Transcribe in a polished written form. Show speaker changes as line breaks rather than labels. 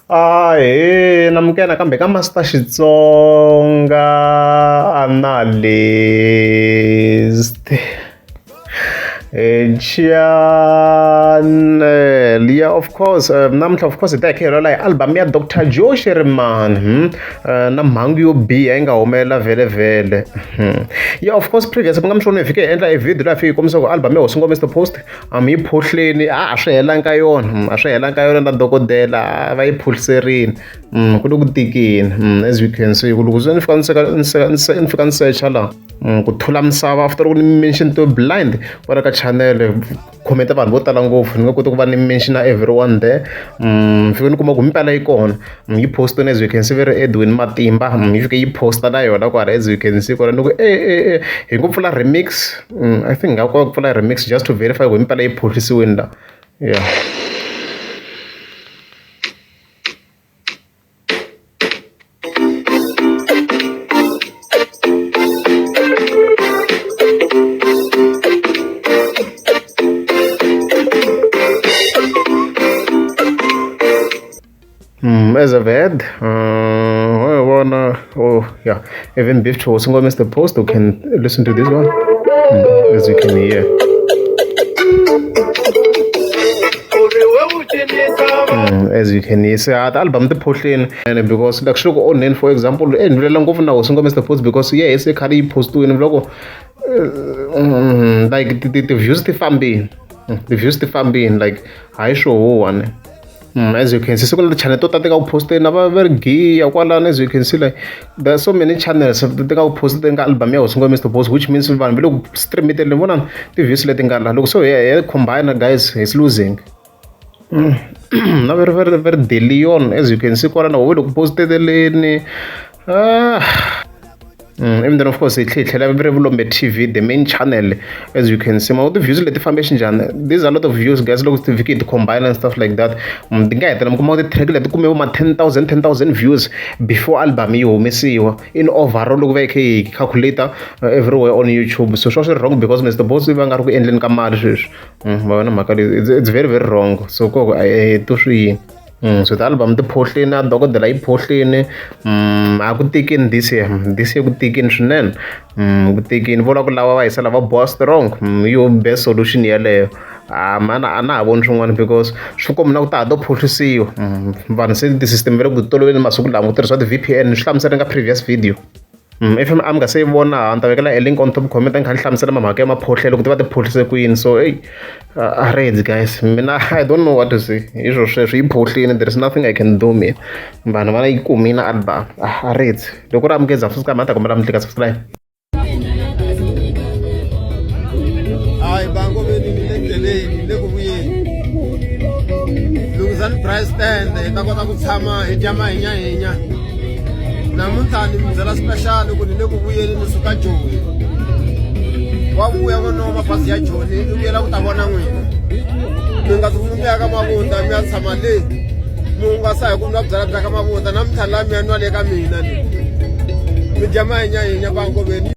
Ahee namukela nakambe ka Master Xitsonga Analyst channel ya of course namuntlha of course hi ta hi kha hi lwela hi album ya Doctor Joe Shirimani na mhangu yo biha yi nga humelela vhele vhele ya of course previous mi nga mi swi vona hi fike hi endla e video laha hi fike hi kombisa ku album ya Hosi Ngoma Mister Post a mi yi phohleni a swi helanga ka yona a swi helanga ka yona na dokodela va yi phohliserini ku le ku tikeni as you can see ku loko se ni fika ni seka ni seka ni se ni fika ni secha laha ku thula misava after loko ni mention to blind kwala ka channel comment vanhu vo tala ngopfu ni nga koti ku va ni mention everyone there fike ni kuma ku mpela yi kona yi postini as you can see ve ri Edwin Matimba yi fike yi posta na yona kwala as you can see kwala ni ku e e e hi ku pfula remix I think nga kota ku pfula remix just to verify ku himpela yi phohlisiwini la yeah. As I've heard, I wanna, oh yeah, even Beef to Single Mr. Post, you can listen to this one, as you can hear. As you can hear, so the album the phohleni and because like swi loko onheni for example e ni vilela ngopfu na Hosi Mr. Post because yeah se khale yi postiwini loko like ti-views ti fambini ti-views ti fambini like hayi swo huwa as you can see siku na ti-channel to tala ti nga ku posteni na va va ri giya kwalano as you can see like there are so many channels ti nga ku posteni ka album ya Hosi Ngoma Mister Post which means vanhu va le ku stream-eni vona ti-views leti nga la loko so hi ya combine guys is losing na very very very delion as you can see kwalano va le ku posteteleni ah. Even then of course hi tlhela hi tlhela vi ri Vulombe T_V the main channel as you can see ma ti-views leti fambe xinjhani these are a lot of views guys loko ti fike hi ti-combine and stuff like that ti nga hetelela mi kuma ku ti-track leti kume vo ma 10,000 10,000 views before album yi humesiwa in overall loko va yi kha yi calculator everywhere on YouTube so swa swi wrong because Mister Boss va nga ri ku endleni ka mali sweswi ma vona mhaka leyi it's very very wrong so koko to swi yini. So ti-album ti phohlini na dokodela yi phohlini a ku tikini this year this year ku tikini swinene ku tikini vula ku lava va hisela va boha strong hi yo best solution yeleyo a mana a na ha voni swin'wana because swi komba na ku ta ha to phohlisiwa vanhu se ti-system va le ku toloveli masiku lama ku tirhisiwa ti-V_P_N ni swi hlamuserile ka previous video. If a mi nga se yi vona ni ta vekela e link on top comment ni kha ni hlamusela mhaka ya maphohlelo ku ti va ti phohlise ku yini so eyi a redzi guys mina I don't know what to say hi swo sweswo yi phohlini there is nothing I can do mina vanhu va yi kumile album a redzi loko ri amukeza subscribe a ni ta kombela mi tlika subscribe.
Hayi bangoveni ni le ndleleni ni le ku vuyeni lunghisani price stand hi ta kota ku tshama hi dya mahinyahinya namuntlha ni mi byela special ku ni le ku vuyeni ni suka joni wa vuya n'wana wa mabazi ya joni i vuyela ku ta vona n'wina mi nga tshuki mi ya ka mavunda mi ya tshama le mi hungasa hi ku nwa byala bya ka mavunda namuntlha la mi ya nwa le ka mina le mi dya mahinyahinya bangoveni.